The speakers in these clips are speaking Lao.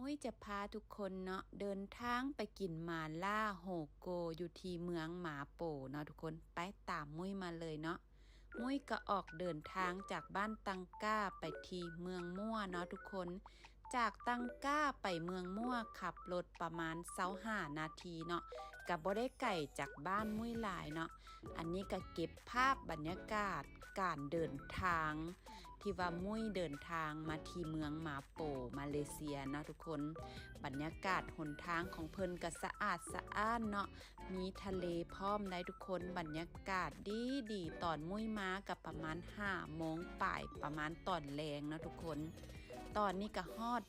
ມຸ້ຍຈະພາທຸກຄົນເນາະ ເດີນທາງໄປກິນໝາລ່າໂຮໂກ ຢູ່ທີ່ເມືອງໝາໂປເນາະທຸກຄົນ. ໄປຕາມມຸ້ຍມາເລີຍເນາະ. ມຸ້ຍກໍອອກເດີນທາງຈາກບ້ານຕັງກ້າໄປທີ່ເມືອງມົ້ວເນາະທຸກຄົນ. ຈາກຕັງກ້າໄປເມືອງມົ້ວ ຂັບລົດປະມານຊາວຫ້ານາທີເນາະ, ກໍບໍ່ໄດ້ໄກຈາກບ້ານມຸ້ຍຫຼາຍເນາະ. ອັນນີ້ກໍເກັບພາບບັນຍາກາດການເດີນທາງ ທີ່ວ່າມຸ້ຍເດີນທາງມາທີ່ເມືອງໝາໂປ ມາເລເຊຍເນາະທຸກຄົນ. ບັນຍາກາດຫົນທາງຂອງເພິ່ນກໍສະອາດສະອ້ານເນາະ, ມີທະເລພ້ອມໄດ໋ທຸກຄົນ. ບັນຍາກາດດີໆ. ຕອນມຸ້ຍມາກໍປະມານຫ້າໂມງປາຍ ປະມານຕອນແລງເນາະທຸກຄົນ. ຕອນນີ້ກໍຮອດ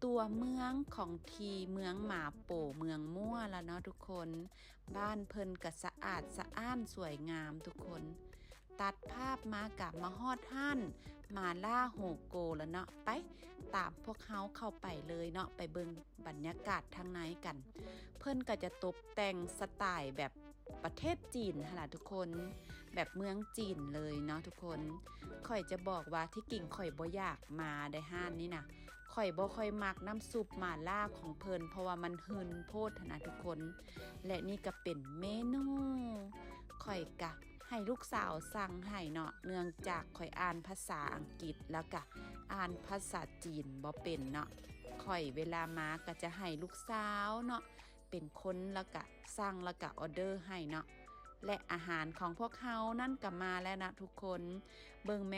ຕົວເມືອງຂອງທີ່ເມືອງໝາໂປ ເມືອງມົ້ວແລ້ວເນາະທຸກຄົນ. ບ້ານເພິ່ນກໍສະອາດສະອ້ານສວຍງາມທຸກຄົນ. ຕັດພາບມາກໍມາຮອດຮ້ານໝາລ່າໂຮໂກແລ້ວເນາະ. ໄປ ຕາມພວກເຮົາເຂົ້າໄປເລີຍເນາະ, ໄປເບິ່ງບັນຍາກາດທາງໃນກັນ. ເພິ່ນກໍຈະຕົບແຕ່ງສະໄຕລ໌ແບບປະເທດຈີນຫັ້ນລະທຸກຄົນ, ແບບເມືອງຈີນເລີຍເນາະທຸກຄົນ. ຂ້ອຍຈະບອກວ່າທີ່ຈິງຂ້ອຍບໍ່ຢາກມາໄດ໋ຮ້ານນີ້ນະ, ຂ້ອຍບໍ່ຄ່ອຍມັກນ້ຳຊຸບໝາລ່າຂອງເພິ່ນ ເພາະວ່າມັນຫຶ່ນໂພດຫັ້ນນະທຸກຄົນ. ແລະນີ້ກໍເປັນເມນູ ຂ້ອຍກະໃຫ້ລູກສາວສັ່ງໃຫ້ເນາະ, ເນື່ອງຈາກຂ້ອຍອ່ານພາສາອັງກິດ ແລ້ວກະອ່ານພາສາຈີນບໍ່ເປັນເນາະ. ຂ້ອຍເວລາມາກໍຈະໃຫ້ລູກສາວເນາະ ເປັນຄົນ ແລ້ວກະສັ່ງ ແລ້ວກະອອເດີໃຫ້ເນາະ. ແລະອາຫານຂອງພວກເຮົານັ້ນກໍມາແລ້ວນະທຸກຄົນ. ເບິ່ງແມ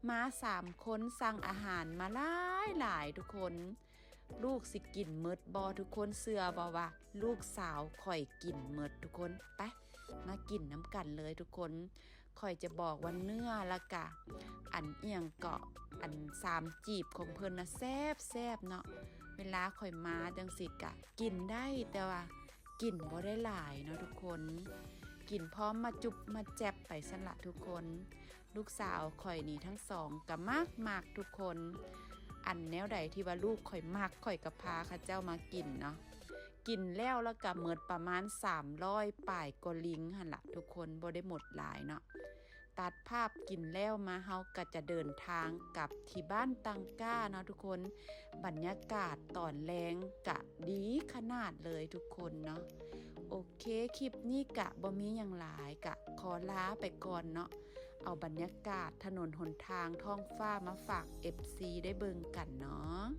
ມາສາມຄົນ ສັ່ງອາຫານມາຫຼາຍໆ ທຸກຄົນ. ລູກຊິກິນໝົດບໍ່ທຸກຄົນ? ເຊື່ອບໍ່ວ່າລູກສາວຂ້ອຍກິນໝົດທຸກຄົນ. ໄປ ມາກິນນຳກັນເລີຍທຸກຄົນ. ຂ້ອຍຈະບອກວ່າເນື້ອ ແລ້ວກະອັນອີ່ຫຍັງເກາະ ອັນສາມຈີບຂອງເພິ່ນນະແຊບໆເນາະ. ເວລາຂ້ອຍມາຈັ່ງຊີ້ກະກິນໄດ້ ແຕ່ວ່າກິນບໍ່ໄດ້ຫຼາຍເນາະທຸກຄົນ. ກິນພໍມາຈຸບມາແຈບໄປຊັ້ນລະທຸກຄົນ. ລູກສາວຂ້ອຍນີ້ທັງສອງກໍມັກໆ ທຸກຄົນ. ອັນແນວໃດທີ່ວ່າລູກຂ້ອຍມັກ ຂ້ອຍກໍພາເຂົາເຈົ້າມາກິນເນາະ. ກິນແລ້ວ ແລ້ວກໍໝົດປະມານສາມຮ້ອຍປາຍກວ່າລິງຫັ້ນລະທຸກຄົນ, ບໍ່ໄດ້ໝົດຫຼາຍເນາະ. ຕັດພາບກິນແລ້ວມາ ເຮົາກໍຈະເດີນທາງກັບທີ່ບ້ານຕັງກ້າເນາະທຸກຄົນ. ບັນຍາກາດຕອນແລງກະດີຂະໜາດເລີຍທຸກຄົນເນາະ. ໂອເຄ ຄລິບນີ້ກະບໍ່ມີຫຍັງຫຼາຍ, ກະຂໍລາໄປກ່ອນເນາະ. ເອົາບັນຍາກາດຖະໜົນຫົນທາງ ທ້ອງຟ້າມາຝາກເອັຟຊີໄດ້ເບິ່ງກັນເນາະ.